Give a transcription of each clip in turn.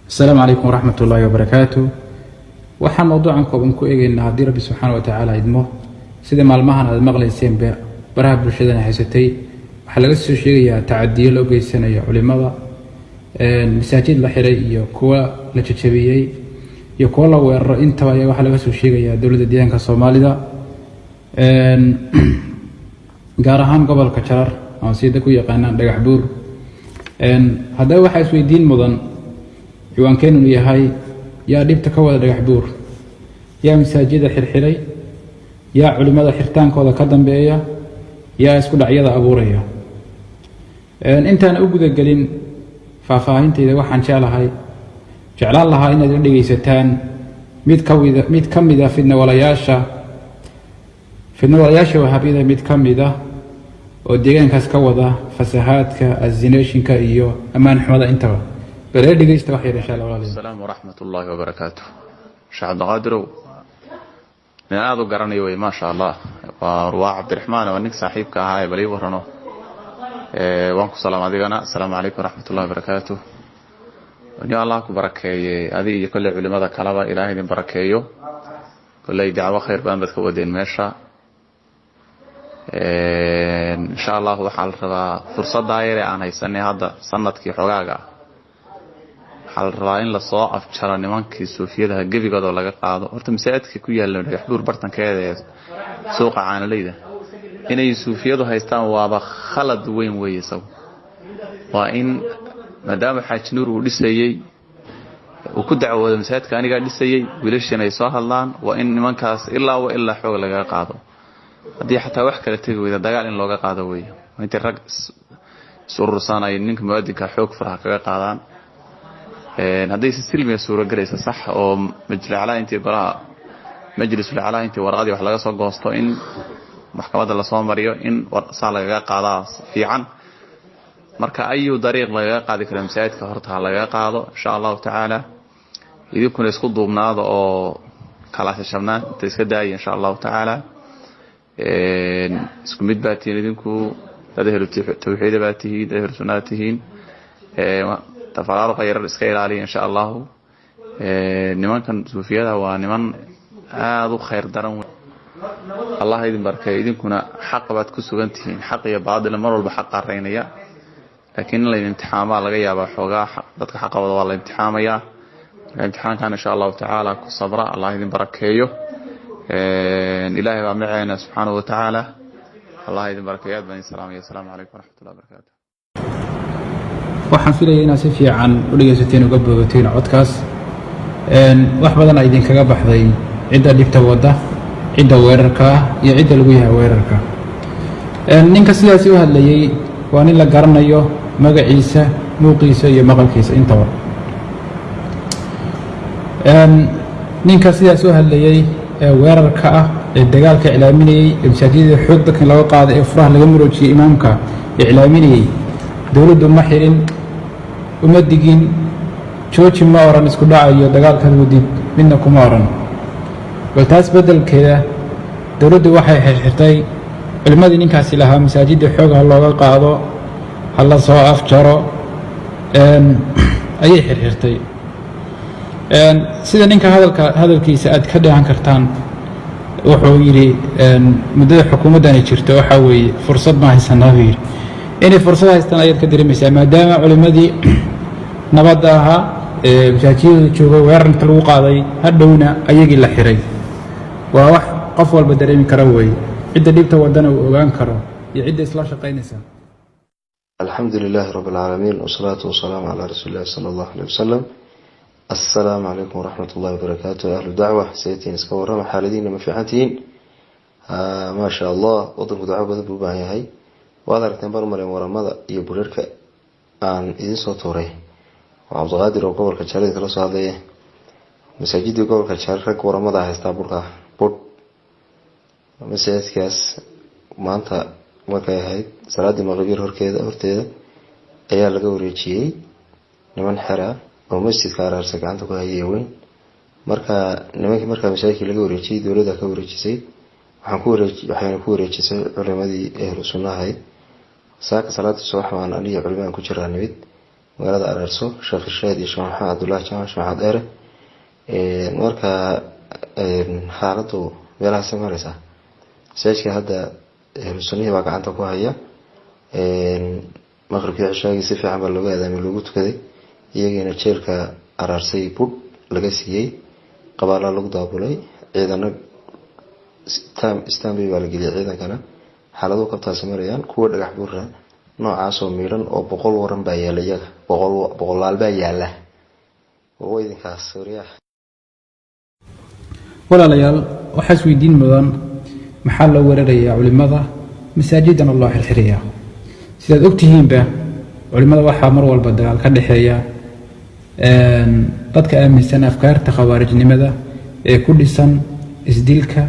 Asalaamu calaykum waraxmat ullaahi wabarakaatu. Waxaan mowduucan kooban ku eegaynaa, haddii Rabbi subxaana wa tacaala idmo, sida maalmahan aad maqlayseenba baraha bulshadana haysatay, waxaa laga soo sheegayaa tacadiyo loo geysanayo culimada, masaajid la xiray iyo kuwa la jajabiyey iyo kuwa la weeraro intaba ayaa waxaa laga soo sheegayaa dowladda deegaanka Soomaalida, gaar ahaan gobolka Jarar ama sida ku yaqaanaan Dhagax Buur. Haddaba waxaa isweydiin mudan, ciwaankeenunu yahay: yaa dhibta ka wada Dhagax Buur? Yaa masaajida xirxiray? Yaa culimmada xirtaankooda ka dambeeya? Yaa isku dhacyada abuuraya? Intaan u gudagelin faahfaahintayda, waxaan jeclahay, jeclaan lahaa inaad ila dhegaysataan mid ka mida fidnawalayaasha Wahaabiyada, mid ka mida oo deegaankaas ka wada fasahaadka, asinationka iyo ammaan xumada intaba. Bal ila dhegaysta wax yar, insha Allah, walaalayaal. Asalaamu waraxmat ullaahi wabarakaatu. Sheekh Cabdiqaadirow, nin aada u garanayo wey, maasha Allah. Waa Cabdiraxmaan, waa ninka saaxiibka ahaa ee bal ii warrano. Waan ku salaam adigana. Asalaamu calaykum waraxmat ullahi wabarakaatu. Ni Allah ku barakeeye adi iyo kolley culimada kaleba, Ilaahay idin barakeeyo. Kolley dacwo khayr badan baad ka wadeen meesha. Insha Allahu waxaa la rabaa fursaddaa yare aan haysanay hadda sanadkii xogaaga ah, waxaa la rabaa in lasoo afjaro nimankii suufiyadaha gebigoodoo laga qaado. Horta masaajidka ku yaalla Dhagaxbuur bartankeeda ee suuqa caanaleyda inay suufiyadu haystaan waaba khalad weyn weeye. Isagu waa in maadaama Xaaji Nuur uu dhisayey, uu ku dacwooda masaajidka anigaa dhisayey, wiilashiina ay soo hadlaan, waa in nimankaas ilaa wa ilaa xoog lagaga qaado. Haddii xataa wax kala tegi weyda, dagaal in looga qaado weeye. Waa intay rag is urursaan ay ninka muwaadinka xoog faraha kaga qaadaan. Hadday si silmiya suuragelaysa, sax, oo majliscalaa intii golaha majlisulcalaa intii warqadii wax laga soo goosto in maxkamadda lasoo mariyo, in saa lagaga qaadaa fiican. Marka ayu dariiq lagaga qaadi karo masaajidka horta ha lagaga qaado, insha Allahu tacaala. Idinkuna isku duubnaada oo kala shabnaan inta iska daaya, insha Allahu tacaala. Isku mid baa tihiin idinku, dad ehlu tawxiida baa tihiin, dad ehlu sunnada tihiin. Tafaraaruqa yarar iska ilaaliya, insha Allahu. Nimankan suufiyada waa niman aada u khayr daran. Allah idin barkeeyo. Idinkuna xaq baad ku sugan tihiin, xaq iyo baadila mar walba xaq qareynaya, laakiin in laydin imtixaamaa laga yaabaa xoogaa. Dadka xaqawada waa la imtixaamayaa. Marka imtixaankan, insha Allahu tacaala, ku sabra. Allah idin barakeeyo. Ilaahay baa maceena subxaanahu watacaala. Allah idin barakeeyo. Aad baan idin salaamaya. Asalaamu calaykum waraxmat ullahi wabarakatu. Waxaan filaya inaad si fiican u dhegaysateen, uga boogateen codkaas. Wax badan a idinkaga baxday cidda dhibta wadda, cidda weerarka ah iyo cidda lagu yahay weerarka. Ninka sidaasi u hadlayey waa nin la garanayo magaciisa, muuqiisa iyo maqalkiisa intaba. Ninka sidaas u hadlayey ee weerarka ah, ee dagaalka iclaaminayey, ee masaajidada xoog dadkan laga qaaday, ee furaha laga maroojiyey imaamka iclaaminayey, dowladdu ma xirin, uma digin, jooji ma oran, isku dhacayo dagaalkaad wadid midna kuma oran. Bal taas beddelkeeda dowladdu waxay xirxirtay culimmadii ninkaasi lahaa masaajidda xoog ha looga qaado, ha la soo afjaro ayay xirxirtay. Sida ninka hadalkiisa aad ka dheehan kartaan, wuxuu yidhi muddada xukuumaddani jirto waxaa weeye fursad ma haysanaa buu yidhi. Inay fursad haystaan ayaad ka dareemaysaa, maadaama culimmadii nabadda ahaa ee masaajidada jooga weerar inta lagu qaaday hadhowna ayagii la xiray. Waa wax qof walba dareemi kara weeye, cidda dhibta waddana uu ogaan karo iyo cidda isla shaqaynaysa. Alxamdu lilahi rab alcaalamiin, wasalaatu wasalaamu calaa rasuuli illahi sala allahu aleyh wasalam. Assalaamu calaykum waraxmat ullahi wabarakaatu. Ahlu dacwa, seetiin? Iska warrama, xaaladiina ma fiican tihiin? Maasha Allah, wadanku dacwo badan buu u baahan yahay. Waad aragteen barmaren waramada iyo burarka aan idiin soo tuuray. Waa Cabdiqaadir oo gobolka Jaarid kala soo hadlaya. Masaajidii gobolka Jaarid rag waramada haystaa burka budh. Masaajidkaas maanta markay ahayd salaadii maqribiyar horkeeda horteeda ayaa laga wareejiyey niman xera oo masjidka Araarsa gacanta ku hayay weyn. Marka nimankii markaa masaajidkii laga wareejiyey, dowladda ka wareejisay, waxayna ku wareejisay culimadii ehlu sunna ahayd. Saaka salaada subax baan aniga culimadan ku jiraa nimid. Magaalada Araarso, Sheekh Irshaad iyo Sheekh Maxamed Cabdullaahi Jaamac, Sheekh Maxamed Dheere. Marka xaaladu meelahaasay mareysaa. Masaajidka hadda ahlu sunnihii baa gacanta ku haya. Maqribkii cishaagii si fiican baa looga aadaamay, loogu tukaday. Iyagiina jeelka Araarsay budh laga siiyey, qabaalaa lagu daabulay, ciidano stanbay baa la geliyay ciidankana. Xaaladuhu kabtaasi marayaan. Kuwa Dhagax Buura noocaasoo miidhan oo 100 waran baa yaala, iyaga boqolaal baa yaala. Waa idinkaas waryaha. Walaalayaal, waxaa isweydiin mudan, maxaa loo weerarayaa culimada, masaajidana loo xirxirayaa? Sidaad ogtihiinba, culimada waxaa mar walba dagaal ka dhexeeya dadka aaminsan afkaarta khawaarijnimada ee ku dhisan isdilka,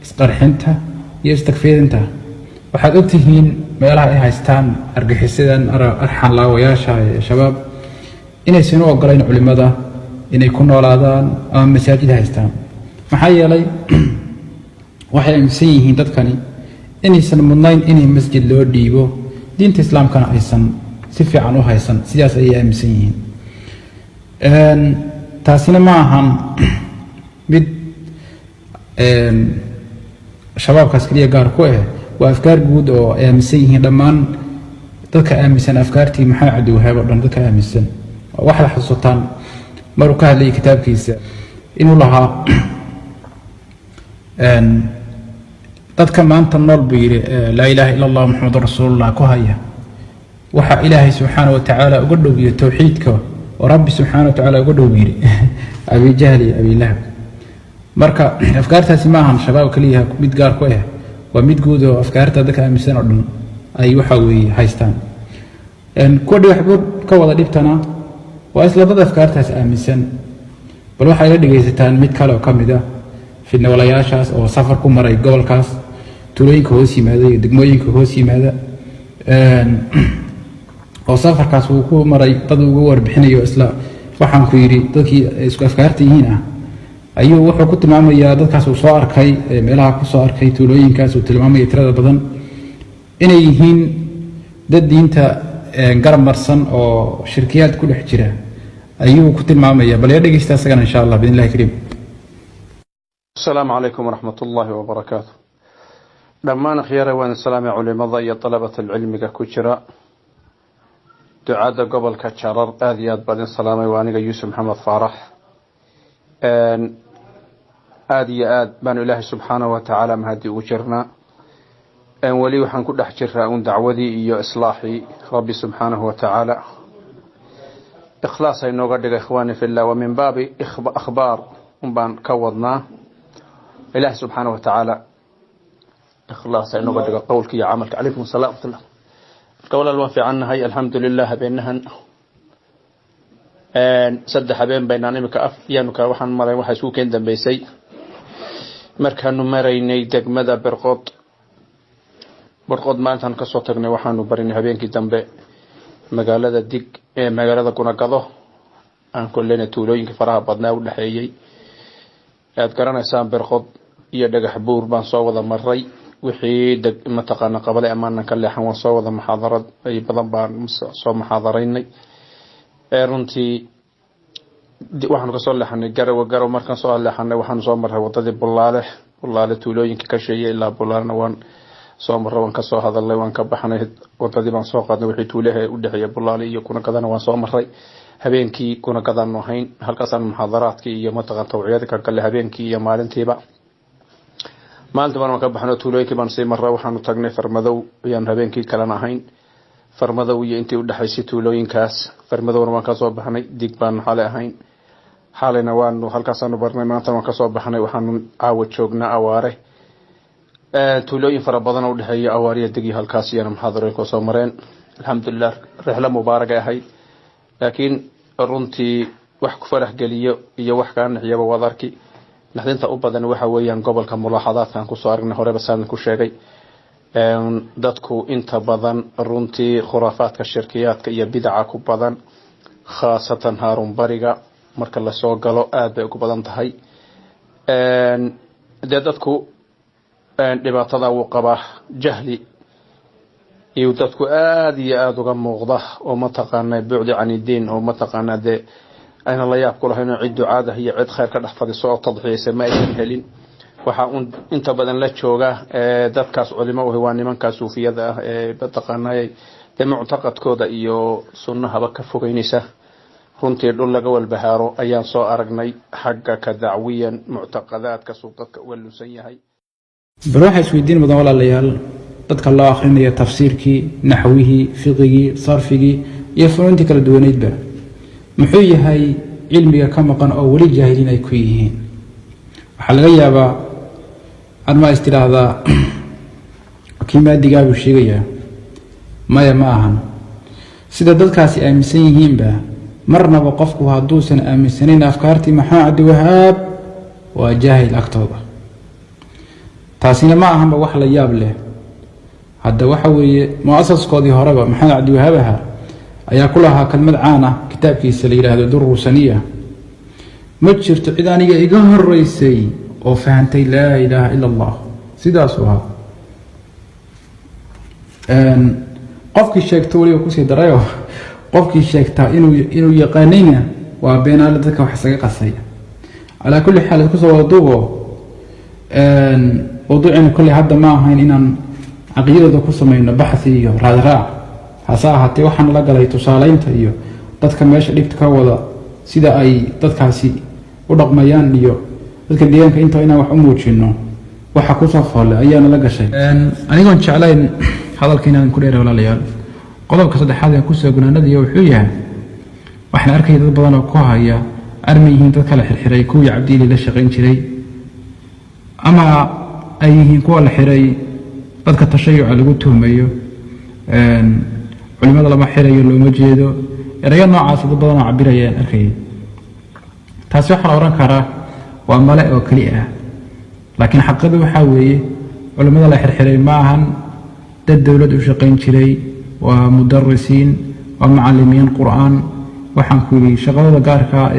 isqarxinta iyo istakfiirinta. Waxaad ogtihiin meelaha ay haystaan argaxisadan arxan laawayaasha ee Shabaab inaysan u ogolayn culimada inay ku noolaadaan ama masaajid haystaan. Maxaa yeelay, waxay aaminsan yihiin dadkani inaysan mudnayn inay masjid loo dhiibo, diinta Islaamkana aysan si fiican u haysan. Sidaas ayay aaminsan yihiin. Taasina ma ahan mid Shabaabkaas keliya gaar ku ah, waa afkaar guud oo ay aaminsan yihiin dhammaan dadka aaminsan afkaartii Maxamed Cabdiwahaab oo dhan. Dadka aaminsan waxaad xasuusataan maruu ka hadlayay kitaabkiisa inuu lahaa, "Dadka maanta nool," buu yidhi, "laa ilaaha ila Allah Muxamedun rasuulullah ku haya, waxaa Ilaahay subxaana wa tacaala uga dhowiyo towxiidka oo Rabbi subxaana wa tacaala uga dhow," yidhi, "Abijahl iyo Abilahab." Marka afkaartaasi ma ahan Shabaab keliya mid gaar ku ah, waa mid guud oo afkaarta dadka aaminsan oo dhan ay waxa weeye haystaan. Kuwa Dhagaxbuur ka wada dhibtana waa isla dad afkaartaas aaminsan. Bal waxay la dhegaysataan mid kale oo ka mid ah fidnawalayaashaas oo safar ku maray gobolkaas, tuulooyinka hoos yimaada iyo degmooyinka hoos yimaada, oo safarkaas uu ku maray dad uga warbixinayo. Isla waxaan ku yidhi dadkii isku afkaarta yihiin ah ayuu wuxuu ku tilmaamayaa dadkaas uu soo arkay, meelaha ku soo arkay, tuulooyinkaas uu tilmaamaya tirada badan, inay yihiin dad diinta garab marsan oo shirkiyaad ku dhex jira ayuu ku tilmaamaya. Bal yaa dhegeysta isagana, insha Allah, biidn illahi kariim. السلام عليكم ورحمة الله وبركاته. Dhammaan akhyaara waan salaamay, culimada iyo dalabata cilmiga ku jira, ducaadda gobolka Jarar, aada iyo aad baan idin salaamay. Waa aniga Yuusuf Maxamed Faarax. Aada iyo aad baanu Ilaahay subxaanahu wa tacaala mahadi ugu jirnaa. Weli waxaan ku dhex jiraa un dacwadii iyo islaaxii. Rabbi subxaanahu wa tacaala ikhlaas ay nooga dhigay. Ikhwaani fillah, wa min baabi akhbaar un baan ka wadnaa. Ilaahay subxaanahu wa tacaala ikhlaas ay nooga dhigo qowlka iyo camalka. Calaykum assalam waraxmatullah. Marka walaal, waan fiicannahay, alxamdu lilah. Habeenahan 3 habeen baynaan imika af yaanu ka waxaan maray waxa isku keen dambeysay markaanu maraynay degmada Berqood. Berqood maalintaan kasoo tagnay, waxaanu barinay habeenkii dambe magaalada Dig ee magaalada Gunagado aan kolleyna tuulooyinka faraha badnaa u dhexeeyey aad garanaysaan. Berqod iyo Dhagax Buur baan soo wada maray. Wixii deg mataqaana qabale amaanan ka leexan, waan soo wada muxaadarad ay badan baan soo muxaadaraynay. Runtii waxaanu kasoo leexanay Garawe. Garow markaan soo leexanay, waxaanu soo marray wadadii Bulaale. Bulaale tuulooyinka ka sheeyay ilaa Bulaalena waan soo marray, waan kasoo hadalnay, waan ka baxnay, wadadii baan soo qaadnay. Wixii tuulaha u dhexeeya Bulaale iyo Kunagadana waan soo marray. Habeenkii Kunagadaanu ahayn, halkaasaan muxaadaraadkii iyo mataqaan tawciyadii ka galle habeenkii iyo maalintiiba. Maalinta baan ka baxno, tuulooyinkii baan sii marray, waxaanu tagnay Farmadow ayaanu habeenkii kalena ahayn. Farmadow iyo intii udhexaysay tuulooyinkaas, Farmadowna waan kasoo baxnay. Dig baanu xalay ahayn, xalayna waanu halkaasaanu barnay, maantana waan kasoo baxnay. Waxaanu caawa joognaa Awaare. Tuulooyin fara badan oo udhexeeya Awaariya Deg iyo halkaas iyana muxaadarooyinka soo mareen. Alxamdulilah, rixlo mubaarag ay ahayd, laakiin runtii wax ku farax geliyo iyo wax kaa nixiyaba waad arki. Naxdinta u badan waxa weeyaan gobolka mulaaxadaadkan kusoo aragnay, horeba saadan ku sheegay, dadku inta badan runtii khuraafaadka, shirkiyaadka iyo bidaca ku badan, khaasatan Haarun bariga marka lasoo galo aada bay ugu badan tahay. Dee dadku dhibaatada wuu qabaa, jahli Iyo dadku aada iyo aada uga muuqda oo mataqaanaa bucdi can iddiin oo mataqaanaa dee ayna la yaab ku lahayn oo cid ducaad ah iyo cid khayr ka dhex fadhiso oo tadxiyaysa ma aysan helin. Waxaa un inta badan la jooga dadkaas culimo uhi waa nimankaa suufiyada ah ee mataqaanaa dee muctaqadkooda iyo sunnahaba ka fogeynaysa. Runtii dhul laga walbahaaro ayaan soo aragnay xagga ka dacwiyan muctaqadaadka suu dadka uga lunsan yahay. Bal waxaa isweydiin mudan, walaalayaal, dadka loo akhrinayo tafsiirkii, naxwihii, fiqigii, sarfigii iyo funuuntii kala duwaneydba, muxuu yahay cilmiga ka maqan oo weli jaahiliin ay ku yihiin? Waxaa laga yaabaa armaa is tidhaahdaa kii maadigaa buu sheegayaa. Maya, ma ahan sida dadkaasi aaminsan yihiinba. Marnaba qofku hadduusan aaminsanayn afkaartii Maxamed Cabdiwahaab waa jaahil agtooda. Taasina ma ahanba wax la yaab leh. Hadda waxa weeye mu-asaskoodii horeba, Maxamed Cabdiwahaab aha, ayaa ku lahaa kelmad caan ah kitaabkiisa la yidhaahdo Durusaniya: "Ma jirto cid aniga iga horeysay oo fahantay laa ilaaha ila Allah." Sidaasuu ahaa. Qofkii sheegto weliba kusii darayo, qofkii sheegtaa inuu yaqaanayna waa beenaale dadka wax isaga qasaya. Calaa kulli xaal, isku soo wada duubo, mawduucina kolley hadda ma ahayn inaan caqiidadooda ku samayno baxthi iyo raadraac. Hase ahaatee, waxaan la galay tusaaleynta iyo dadka meesha dhibta ka wada, sida ay dadkaasi u dhaqmayaan iyo dadka deegaanka inta inaan wax u muujino waxa kusoo foolle ayaana la gashay. Anigoon jeclayn hadalka inaan ku dheeray, walaalayaal, qodobka saddexaad ee kusoo gunaanadiyo wuxuu yahay: waxaan arkaya dad badan oo ku haya arma yihiin dadka la xirxiray kuwii Cabdiili la shaqayn jiray, ama ay yihiin kuwa la xiray dadka tashayuca lagu tuhmayo, culimada lama xirayo, looma jeedo, erayo noocaas dad badan oo cabirayaan arkayay. Taasi waxaa la odhan karaa waa male oo keli ah, laakiin xaqiiqadu waxaa weeye culimmada la xirxiray ma ahan dad dowlad u shaqayn jiray. Waa mudarisiin, waa macalimiin Qur-aan. Waxaan ku yidhi shaqadooda gaarka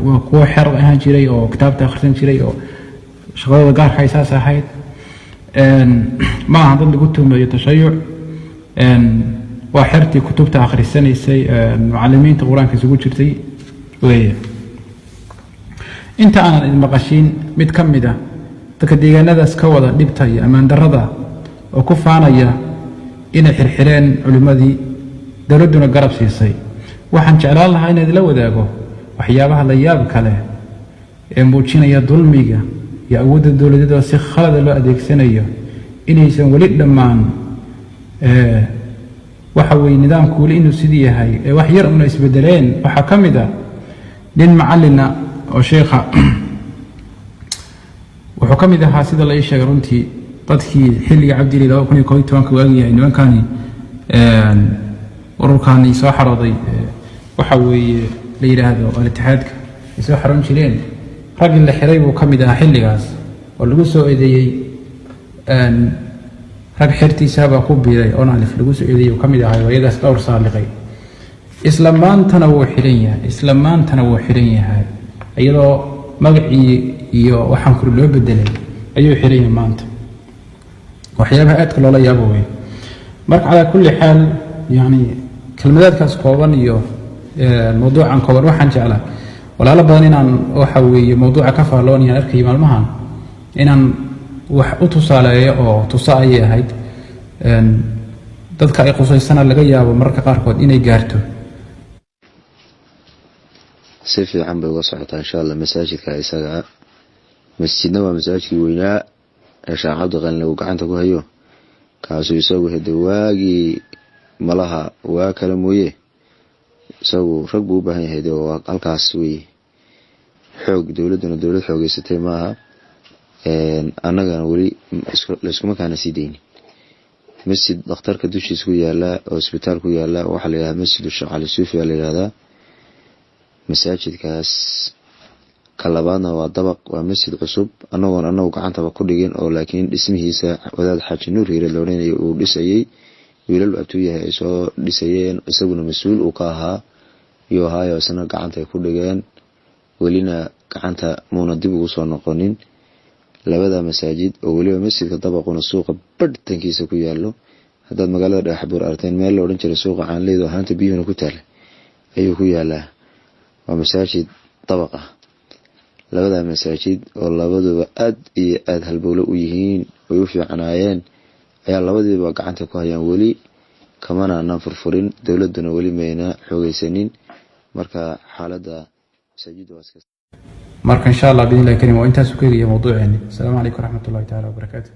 waa kuwo xer ahaan jiray oo kitaabta akhrisan jiray oo shaqadooda gaarka ay saas ahayd. Ma aha dad lagu tuhmayo tashayuc. Waa xertii kutubta akhrisanaysay, macalimiinta Qur-aanka isugu jirtay weeye. Inta aanan idin maqashiin mid ka mid a dadka deegaanadaas ka wada dhibta iyo ammaan darrada oo ku faanaya inay xirxireen culimmadii, dowladduna garab siisay, waxaan jeclaan lahaa inaan idinla wadaago waxyaabaha la yaab kale ee muujinaya dulmiga iyo awoodda dowladeed oo si khalada loo adeegsanayo inaysan weli dhammaan. Waxa weeye nidaamku weli inuu sidii yahay ee wax yar una isbedeleen. Waxaa ka mid a nin macallina oo sheekha, wuxuu ka mid ahaa, sida la ii sheegay runtii, dadkii xilliga Cabdili 2011-ka waagii nimankani ururkani soo xarooday, waxa weeye la yidhaahdo Al-Itixaadka, ay soo xaroon jireen, raggii la xiray buu ka mid ahaa xilligaas oo lagu soo eedeeyey. Rag xertiisabaa ku biiray ONLF lagu soo eedeeyey uu ka mid ahaa waayadaas dhowr saaliqay. Isla maantana wuu xiran yahay, isla maantana wuu xiran yahay, iyadoo magacii iyo waxaan kuri loo bedelay ayuu xiran yahay maanta. Waxyaabaha aadka loola yaabo wey. Marka calaa kulli xaal, yani kelmadaadkaas kooban iyo mawduucan kooban, waxaan jeclaa walaalo badan inaan waxa weeye mawduuca ka faalloonayaan arkayay maalmahan inaan wax u tusaaleeyo oo tusa ayay ahayd. Dadka ay qusaysana laga yaabo mararka qaarkood inay gaarto. Si fiican bay uga socotaa, insha Allah. Masaajidka isagaa masjidna waa masaajidkii weynaa ee Sheekh Cabdiqalina uu gacanta ku hayo. Kaasuu isagu hade waagii malaha waa kale mooye, isagu rag buu u baahan yahay de, waa halkaas wey xoog. Dowladduna dowlad xoogeysatay maaha, annagana weli layskuma kaana sii deynin. Masjid dhakhtarka dushiisa ku yaala oo isbitaal ku yaala waxaa la yidhahdaa Masjid Sheekh Cali Suufi baa la yidhahdaa masaajidkaas. Ka labaadna waa dabaq, waa masjid cusub anagoon anagu gacantaba ku dhigin oo laakiin dhismihiisa wadaad Xaaji Nuur Hiire la odhanayay uu dhisayey, wiilal abtuu yahay ay soo dhisayeen, isaguna mas-uul uu ka ahaa yuu ahaayo, isna gacanta ay ku dhigeen, welina gacanta muuna dib ugu soo noqonin. Labada masaajid oo weliba masjidka dabaquna suuqa badhtankiisa ku yaalo. Haddaad magaalada Dhagaxbuur aragteen, meel la odhan jiray suuqa Caanleyda oo haanta biyuhuna ku taala ayuu ku yaalaa. Waa masaajid dabaq ah. Labada masaajid oo labaduba aad iyo aada halbowle u yihiin, way u fiicanaayeen, ayaa labadiiba gacanta ku hayaan weli, kamana anaan furfurin, dowladuna weli mayna xoogeysanin. Marka xaaladda masaajidda waa iska Marka insha Allah biidnillahi karim waa intaasuu ka egaya mawduuceeni. Asalaamu calaykum waraxmat ullahi taala wabarakaatu.